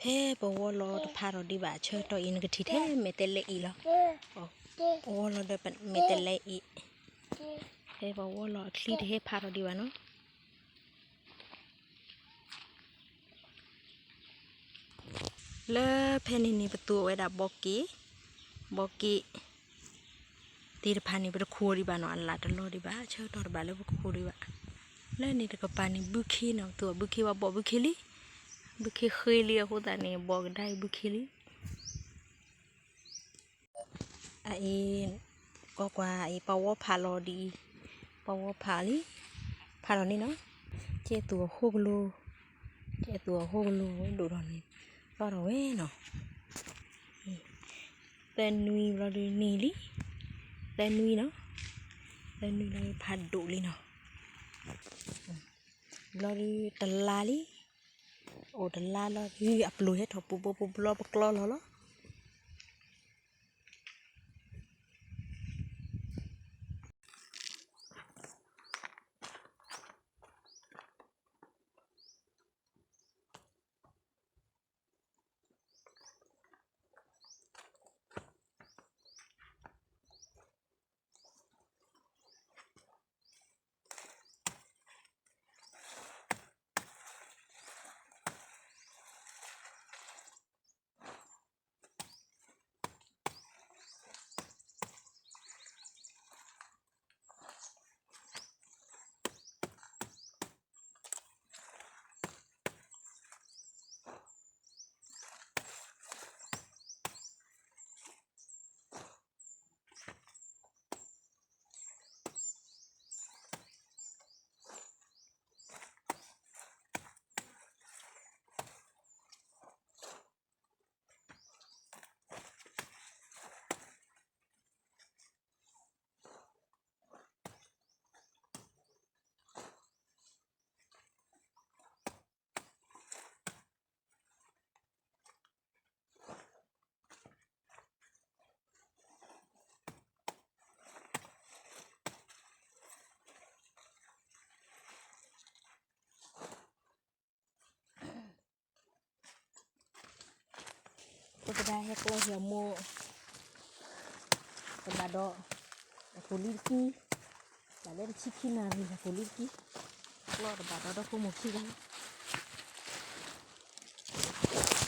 ဟဲပဝီလီၤတဖးထီၣ်ဒံးဘၣ် ဆၢကတီၢ်အံၤ နကထံၣ်ထဲမဲာ်တဲးလဲးအံၤလီၤ. ဝီလီၤဒီးမဲာ်တဲးလဲးအံၤ, ဟဲပဝီလီၤအချံတဟဲဖးထီၣ်ဒံးဘၣ်နီၤ. လၢဖဲန့ၣ်န့ၣ် ပသူအီၤဝဲဒၣ်ဘီက့ၣ်, ဘီက့ၣ် သ့ၣ်တဖၣ်န့ၣ် ပတခူၣ်အီၤဒံးဘၣ်နီၤ, အလၢ်တလီၤဒံးဘၣ်, ဆၢကတီၢ်တဘၣ်လၢပကခူၣ်ဒံးဘၣ်. လၢန့ၣ်တကပၤန့ၣ် ဘုခ့နီၤ, ပသူအီၤဘုခ့ဝဲဘီၣ်ဘုခ့လံ, ဘုခ့ဃ့လံအဃိသတးန့ၣ် ဘီၣ်ကဒါအံၤဘုခ့လံ. အအံၤ ကွၢ်ကွၢ်အံၤ ပှၤဝီဖးလီၤဒ်အံၤ, ပှၤဝီဖးလံ, ဖးထီၣ်န့ၣ်နီၤ, ကဲသူအီၤဟိကလိၤ, ကဲသူအီၤဟိကလိၤဝဲဒိၣ်ထီၣ်န့ၣ်, သီထီၣ်ဝဲနီၤ. သၢနွံဘျီဒုးန့ၢ်လံ, သၢနွံနီၤ, သၢနွံဘျီဒုးဖးဒိၣ်လံနီၤ. ဘျီဒုးတလါလံ, အိၣ်တလါလီၤဒုး အပျိၢ်ဟဲထီၣ်ပူၤဘိပူၤဘျီပကျီလီၤလီၤ. ပကဒၣ်ဟဲကျီဟံၣ်အမိၢ်,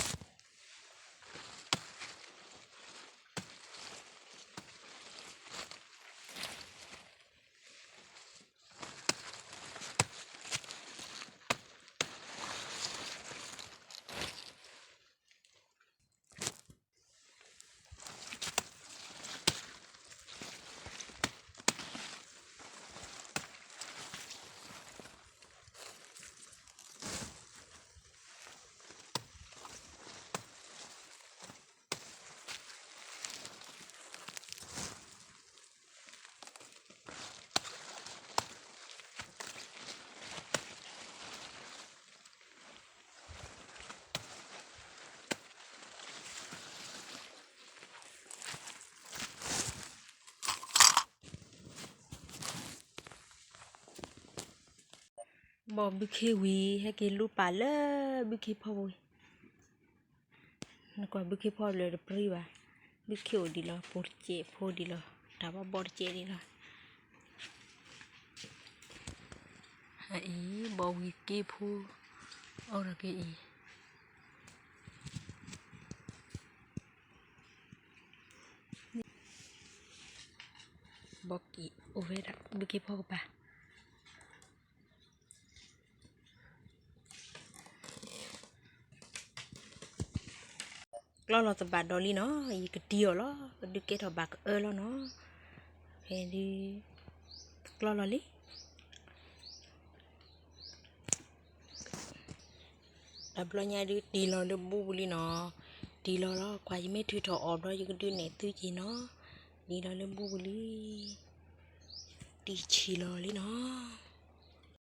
တဘၣ်ဒီး, အပူၤလံတကံ, တၢ်လၢတဆံခံနၣ်ရံၣ် အပူၤလံတကံ, ကျီတဘၣ်ဒီး ဒီဖိမိၢ်ခံဂၤလီၤ. ဘီၣ်ဘုခ့ဝံၤ ဟဲက့ၤလူပာ်လၢဘုခ့ဖီဝံၤ, နကွၢ်ဘုခ့ဖီလၢတပြံဘၣ်, ဘုခ့အိၣ်ဒံးလီၤ, ပိာ်တစဲးဖိဒံးလီၤ, တၢ်ဘီဘီတစဲးဒံးလီၤ. အအံၤ ဘီၣ်ဝံၤက့ဖိ အိၣ်ဒီးက့အံၤ ဘီၣ်က့အိၣ်ဝဲဒၣ် ဘုခ့ဖီကပၤ ကျီလီၤသဘၣ်ဒီးလံနီၤ, ယကတံၢ်အီၤလီၤ, ပဒုးကဲထီၣ်ဘၣ်ကအၢလီၤနီၤ, ဖဲဒုး ကျီလီၤလံ. တဘျီညါဒုးတံၢ်လီၤလၢဘူပူၤလံနီၤ, တံၢ်လီၤလီၤ, ကွၢ်ယမ့ၢ်ထုးထီၣ်အီၤဘျီ ယကဒုးနဲၣ်သုက့ၤနီၤ, တံၢ်လီၤလၢဘူပူၤလံ, တံၢ်ဆံးလီၤလံနီၤ.